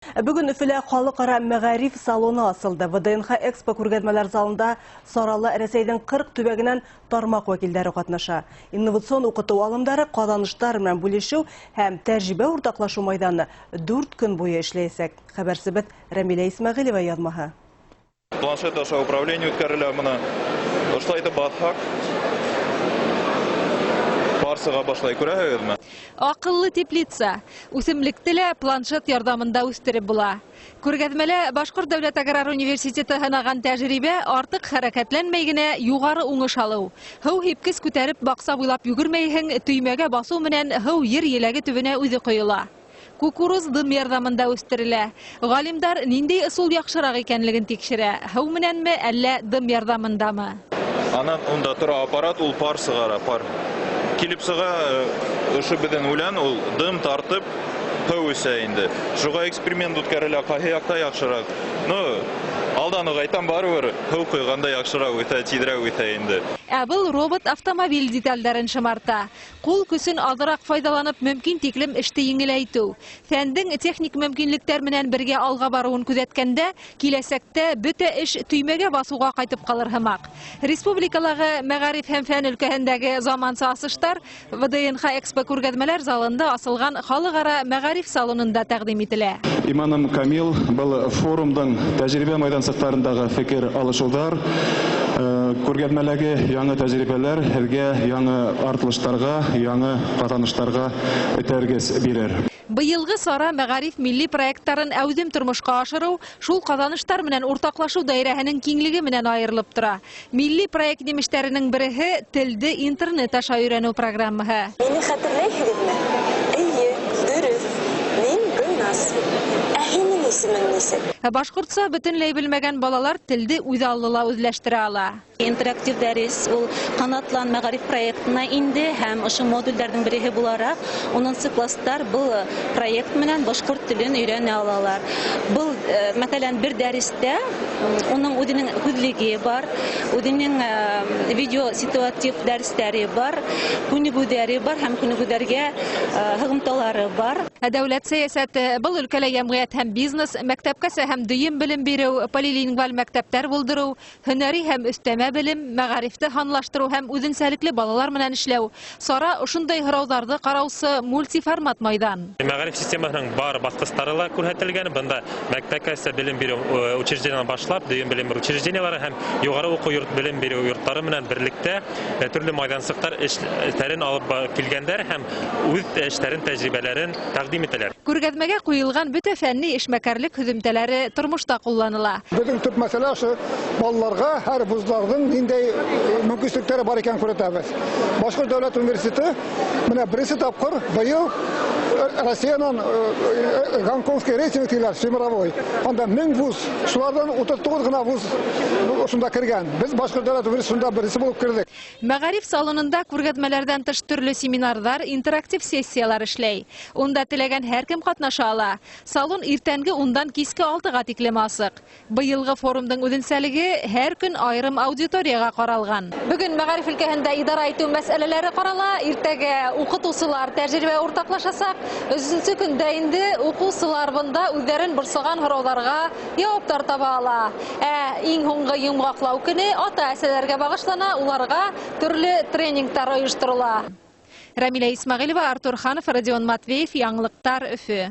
Бөгөн Өфөлә халыҡ-ара мәғариф салоны асылды. ВДНХ Экспо күргәҙмәләр залында сарала Рәсәйҙең 40 төбәгенән тармаҡ вәкилдәре ҡатнаша. Инновацион уҡытыу алымдары, ҡаҙаныштар менән бүлешеү һәм тәжрибә уртаҡлашыу майҙаны 4 көн буйы эшләйәсәк. Хәбәрсебеҙ Рәмилә Исмәғилева яҙмаһы. Планшет аша управление үткәрелә бына. Ошолай итеп баҫһаҡ, пар сыға башлай, күрәһегеҙме? Аҡыллы теплица. Үҫемлекте лә планшет ярҙамында үҫтереп була. Күргәҙмәлә Башҡорт дәүләт аграр университеты һынаған тәжрибә: артыҡ хәрәкәтләнмәй генә юғары уңыш алыу. Һыу һипкес күтәреп баҡса буйлап йүгермәйһең, төймәгә басыу менән һыу ер еләге төбөнә үҙе ҡойола. Кукуруз дым ярҙамында үҫтерелә. Ғалимдар ниндәй ысул яҡшыраҡ икәнлеген тикшерә: һыу менәнме, әллә дым ярҙамындамы? Анан унда тора аппарат, ул пар сығара, пар. Килеп сыға, ошо беҙҙең үлән ул дым тартып һыу эсә инде. Шуға эксперимент үткәрелә, ҡайһы яҡта яҡшыраҡ. Ну, алдан уҡ әйтәм, барыбер һыу ҡойғанда яҡшыраҡ үҫә, тиҙерәк үҫә инде. Ә был робот автомобиль детальдәрен шымарта. Ҡул көсөн аҙыраҡ файҙаланып, мөмкин тиклем эште еңеләйтеү. Фәндең техник мөмкинлектәр менән бергә алға барыуын күҙәткәндә, киләсәктә бөтә эш төймәгә баҫыуға ҡайтып ҡалыр һымаҡ. Республикалағы мәғариф һәм фән өлкәһендәге заманса асыштар ВДНХ Экспо күргәҙмәләр залында асылған халыҡ-ара мәғариф салонында тәҡдим ителә. Иманым камил, был форумдың тәжрибә майҙансыҡтарындағы фекер алышыуҙар, күргәҙмәләге яңы тәжрибәләр һеҙгә яңы артылыштарға, яңы ҡаҙаныштарға этәргес бирер. Быйылғы сара мәғариф милли проекттарын әүҙем тормошҡа ашырыу, шул ҡаҙаныштар менән уртаҡлашыу даирәһенең киңлеге менән айырылып тора. Милли проект емештәренең береһе — телде интернет аша өйрәнеү программаһы. Мине хәтерләйһегеҙме? Эйе, дөрөҫ. Мин Гөлназ. Ә һинең исемең нисек? Ә башҡортса бөтөнләй белмәгән балалар телде үҙ аллыла үҙләштерә ала. Интерактив дәрес ул «Ҡанатлан» мәғариф проектына инде һәм ошо модулдәрҙең береһе булараҡ 10-нсы класстар был проект менән башҡорт телен өйрәнә алалар. Был, мәҫәлән, бер дәрестә уның үҙенең һүҙлеге бар, үҙенең видео ситуатив дәрестәре бар, күнегеүҙәре бар һәм күнегеүҙәргә һығымталары бар. Ә дәүләт сәйәсәте, был өлкәлә йәмғиәт һәм бизнес, мәктәпкәсә һәм дөйөм белем биреү, полилингваль мәктәптәр булдырыу, һөнәри һәм өҫтәмә белем, мәғарифте һанлаштырыу һәм үҙенсәлекле балалар менән эшләү. Сара ошондай һорауҙарҙы ҡараусы мультиформат майҙан. Мәғариф системаһының бар баҫҡыстары ла күрһәтелгән. Бында мәктәпкәсә белем биреү учреждениеләрен башлап, дөйөм белем биреү учреждениеләре һәм юғары уҡыу йорт белем биреү йорттары менән берлектә төрлө майҙансыҡтар эштәрен алып килгәндәр һәм үҙ эштәрен, тәжрибәләрен тәҡдим итәләр. Күргәҙмәгә ҡуйылған бөтә фәнни эшмәкәрлек һөҙөмтәләре тормошта ҡулланыла. Беҙҙең төп мәсьәлә ошо балаларға һәр вузларҙың ниндәй мөмкинлектәре бар икәнен күрһәтәбеҙ. Башҡорт дәүләт университеты менә беренсе тапҡыр быйыл Россиянан Гонконгский рейтинг тиләр, всемировой. Анда 1000 вуз, шуларҙан 39 ғына вуз ошонда кергән. Беҙ Башҡорт дәүләт университетында беренсе булып керҙек. Мәғариф салонында күргәҙмәләрҙән тыш төрлө семинарҙар, интерактив сессиялар эшләй. Унда теләгән һәр кем ҡатнаша ала. Салон иртәнге 10-дан киске 6-ға тиклем асыҡ. Быйылғы форумдың үҙенсәлеге һәр көн айырым аудиторияға ҡаралған. Бөгөн мәғариф өлкәһендә идара итеү мәсьәләләре ҡарала, иртәгә уҡытыусылар тәжрибә уртаҡлашасаҡ. Өсөнсө көндә инде уҡыусылар бында үҙҙәрен борсоған һорауҙарға яуаптар таба ала. Ә иң һуңғы йомғаҡлау көнө ата-әсәләргә бағышлана, уларға төрлө тренингтар ойошторола. Рәмилә Исмәғилева, Артур Ханов, Родион Матвеев, Яңылыҡтар, Өфө.